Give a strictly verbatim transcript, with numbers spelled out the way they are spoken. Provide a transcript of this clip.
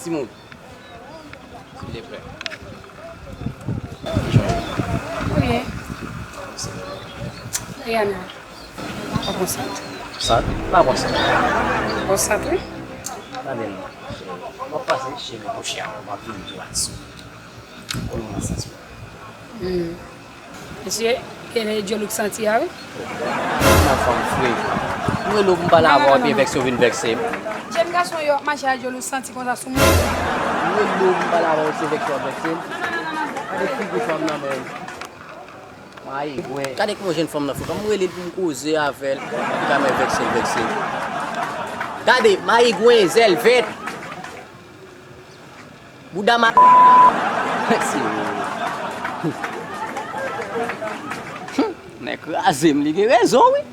Timoun, silvouplè. Kijan w ye? Mwen byen. Rihanna. Pa bon sant. Sant? Pa bon sant. Bon sant, wi. Tande non. M ap pase chez le boucher, m ap vin dwat sou. Ou nan sans mwen. Hmm. Mesye, gen djòl ou k santi a, wi. Nan fanm fre. M rele w pou m pale avè w, epi vèkse w vin vèkse m. Jèn gason yo ap mache ak djòl ou santi konsa sou moun. M rele w pou m pale avè w, se vèkse w ap vèkse m. Gade figi fanm nan, menm. Mayi gwen. Gade kòman jèn fanm nan fou. Kòman m rele l pou m koze avè l, li ka mè vèkse l, vèkse l. Gade, mayi gwen, zèl vèt. Bouda ma... Mèsi. Nèg kraze m, li gen rezon, wi.